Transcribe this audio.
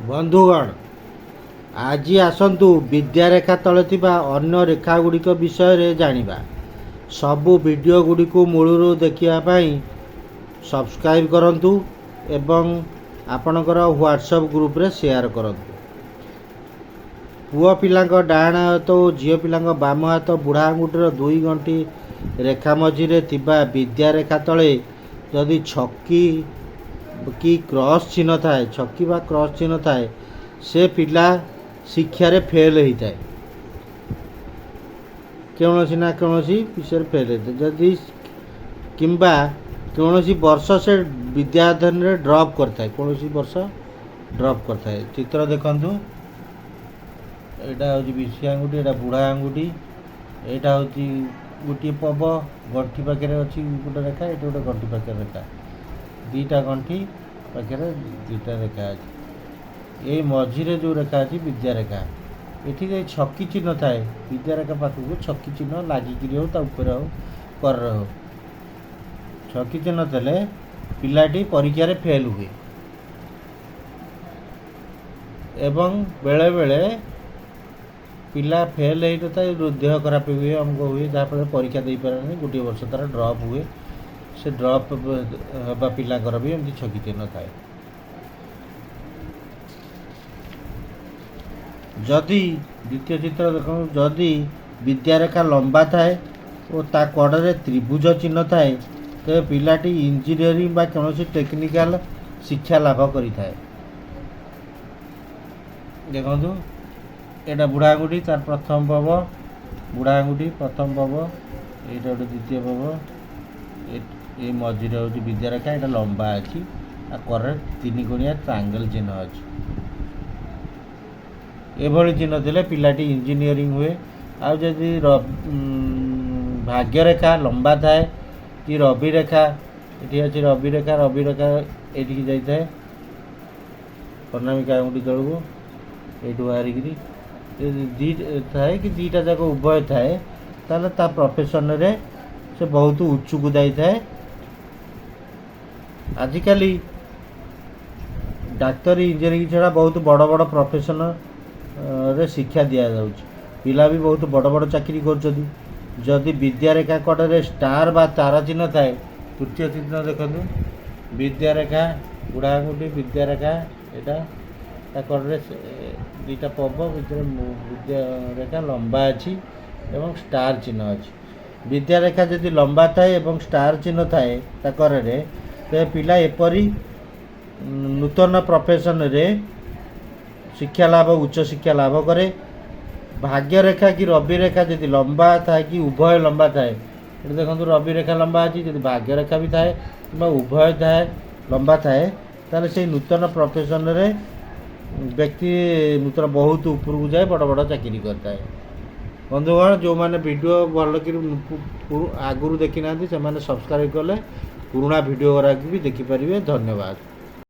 ବନ୍ଧୁଗଣ, ଆଜି ଆସନ୍ତୁ ବିଦ୍ୟାରେଖା ତଳେ ଥିବା ଅନ୍ୟ ରେଖାଗୁଡ଼ିକ ବିଷୟରେ ଜାଣିବା। ସବୁ ଭିଡ଼ିଓ ଗୁଡ଼ିକୁ ମୂଳରୁ ଦେଖିବା ପାଇଁ ସବସ୍କ୍ରାଇବ୍ କରନ୍ତୁ ଏବଂ ଆପଣଙ୍କର ହ୍ୱାଟ୍ସଆପ୍ ଗ୍ରୁପରେ ସେୟାର କରନ୍ତୁ। ପୁଅ ପିଲାଙ୍କ ଡାହାଣ ହାତ ଓ ଝିଅ ପିଲାଙ୍କ ବାମ ହାତ ବୁଢ଼ା ଆଙ୍ଗୁଠିର ଦୁଇ ଗଣ୍ଠି ରେଖା ମଝିରେ ଥିବା ବିଦ୍ୟାରେଖା ତଳେ ଯଦି ଛକି କି କ୍ରସ୍ ଚିହ୍ନ ଥାଏ, ଛକି ବା କ୍ରସ୍ ଚିହ୍ନ ଥାଏ, ସେ ପିଲା ଶିକ୍ଷାରେ ଫେଲ୍ ହେଇଥାଏ, କୌଣସି ନା କୌଣସି ବିଷୟରେ ଫେଲ୍ ହେଇଥାଏ। ଯଦି କିମ୍ବା କୌଣସି ବର୍ଷ ସେ ବିଦ୍ୟା ଅଧ୍ୟୟନରେ ଡ୍ରପ୍ କରିଥାଏ, କୌଣସି ବର୍ଷ ଡ୍ରପ୍ କରିଥାଏ। ଚିତ୍ର ଦେଖନ୍ତୁ, ଏଇଟା ହେଉଛି ବିଶି ଆଙ୍ଗୁଠି, ଏଇଟା ବୁଢ଼ା ଆଙ୍ଗୁଠି, ଏଇଟା ହେଉଛି ଗୋଟିଏ ପବ, ଗଣ୍ଠି ପାଖରେ ଅଛି ଗୋଟେ ରେଖା, ଏଇଟା ଗୋଟେ ଗଣ୍ଠି ପାଖରେ ରେଖା, ଦୁଇଟା ଗଣ୍ଠି ପାଖରେ ଦୁଇଟା ରେଖା ଅଛି। ଏଇ ମଝିରେ ଯେଉଁ ରେଖା ଅଛି ବିଦ୍ୟାରେଖା, ଏଠି ଯଦି ଛକି ଚିହ୍ନ ଥାଏ, ବିଦ୍ୟାରେଖା ପାଖକୁ ଛକି ଚିହ୍ନ ଲାଗିକିରି ହେଉ, ତା ଉପରେ ହେଉ, କରରେ ହେଉ, ଛକି ଚିହ୍ନ ଥିଲେ ପିଲାଟି ପରୀକ୍ଷାରେ ଫେଲ୍ ହୁଏ ଏବଂ ବେଳେବେଳେ ପିଲା ଫେଲ୍ ହେଇନଥାଏ, ଦେହ ଖରାପ ହୁଏ, ଅମୁକ ହୁଏ, ଯାହାଫଳରେ ପରୀକ୍ଷା ଦେଇପାରେନି, ଗୋଟିଏ ବର୍ଷ ତା'ର ଡ୍ରପ୍ ହୁଏ। ସେ ଡ୍ରପ୍ ହେବା ପିଲାଙ୍କର ବି ଏମିତି ଛକି ଚିହ୍ନ ଥାଏ। ଯଦି ଦ୍ୱିତୀୟ ଚିତ୍ର ଦେଖନ୍ତୁ, ଯଦି ବିଦ୍ୟାରେଖା ଲମ୍ବା ଥାଏ ଓ ତା କଡ଼ରେ ତ୍ରିଭୁଜ ଚିହ୍ନ ଥାଏ, ତେବେ ପିଲାଟି ଇଞ୍ଜିନିୟରିଂ ବା କୌଣସି ଟେକ୍ନିକାଲ ଶିକ୍ଷା ଲାଭ କରିଥାଏ। ଦେଖନ୍ତୁ, ଏଇଟା ବୁଢ଼ା ଆଙ୍ଗୁଠି, ତାର ପ୍ରଥମ ପବ, ବୁଢ଼ା ଆଙ୍ଗୁଠି ପ୍ରଥମ ପବ, ଏଇଟା ଗୋଟେ ଦ୍ୱିତୀୟ ପବ, ଏଇ ମଝିରେ ହେଉଛି ବିଦ୍ୟାରେଖା, ଏଇଟା ଲମ୍ବା ଅଛି, ଆଉ କରରେ ତିନି କୋଣିଆ ଟ୍ରାଙ୍ଗେଲ ଚିହ୍ନ ଅଛି। ଏଭଳି ଚିହ୍ନ ଥିଲେ ପିଲାଟି ଇଞ୍ଜିନିୟରିଂ ହୁଏ। ଆଉ ଯଦି ଭାଗ୍ୟରେଖା ଲମ୍ବା ଥାଏ କି ରବି ରେଖା, ଏଠି ଅଛି ରବି ରେଖା, ରବି ରେଖା ଏଇଠିକି ଯାଇଥାଏ ଅନାମିକା ଆଙ୍ଗୁଠି ତଳକୁ, ଏଇଠୁ ବାହାରିକିରି ଯଦି ଦୁଇ ଥାଏ କି ଦୁଇଟା ଯାକ ଉଭୟ ଥାଏ, ତାହେଲେ ତା ପ୍ରଫେସନରେ ସେ ବହୁତ ଉଚ୍ଚକୁ ଯାଇଥାଏ। ଆଜିକାଲି ଡାକ୍ତରୀ ଇଞ୍ଜିନିୟରିଂ ଛଡ଼ା ବହୁତ ବଡ଼ ବଡ଼ ପ୍ରଫେସନରେ ଶିକ୍ଷା ଦିଆଯାଉଛି, ପିଲା ବି ବହୁତ ବଡ଼ ବଡ଼ ଚାକିରି କରୁଛନ୍ତି। ଯଦି ବିଦ୍ୟାରେଖା କଡ଼ରେ ଷ୍ଟାର ବା ତାରା ଚିହ୍ନ ଥାଏ, ତୃତୀୟ ଚିହ୍ନ ଦେଖନ୍ତୁ, ବିଦ୍ୟାରେଖା ବୁଢ଼ା ଆଙ୍ଗୁଠି, ବିଦ୍ୟାରେଖା ଏଇଟା ତା କଡ଼ରେ ଦୁଇଟା ପବ ଭିତରେ ବିଦ୍ୟାରେଖା ଲମ୍ବା ଅଛି ଏବଂ ଷ୍ଟାର ଚିହ୍ନ ଅଛି। ବିଦ୍ୟାରେଖା ଯଦି ଲମ୍ବା ଥାଏ ଏବଂ ଷ୍ଟାର ଚିହ୍ନ ଥାଏ ତା କଡ଼ରେ, ତେବେ ପିଲା ଏପରି ନୂତନ ପ୍ରଫେସନରେ ଶିକ୍ଷା ଲାଭ, ଉଚ୍ଚ ଶିକ୍ଷା ଲାଭ କରେ। ଭାଗ୍ୟରେଖା କି ରବିରେଖା ଯଦି ଲମ୍ବା ଥାଏ କି ଉଭୟ ଲମ୍ବା ଥାଏ, ଏଠି ଦେଖନ୍ତୁ ରବିରେଖା ଲମ୍ବା ଅଛି, ଯଦି ଭାଗ୍ୟରେଖା ବି ଥାଏ କିମ୍ବା ଉଭୟ ଥାଏ ଲମ୍ବା ଥାଏ, ତାହେଲେ ସେଇ ନୂତନ ପ୍ରଫେସନରେ ବ୍ୟକ୍ତି ନୂତନ ବହୁତ ଉପରକୁ ଯାଏ, ବଡ଼ ବଡ଼ ଚାକିରି କରିଥାଏ। ବନ୍ଧୁଗଣ, ଯେଉଁମାନେ ଭିଡ଼ିଓ ଭଲକିରି ଆଗରୁ ଦେଖିନାହାନ୍ତି, ସେମାନେ ସବସ୍କ୍ରାଇବ୍ କଲେ ପୁରୁଣା ଭିଡ଼ିଓ ଗୁଡ଼ାକ ବି ଦେଖିପାରିବେ। ଧନ୍ୟବାଦ।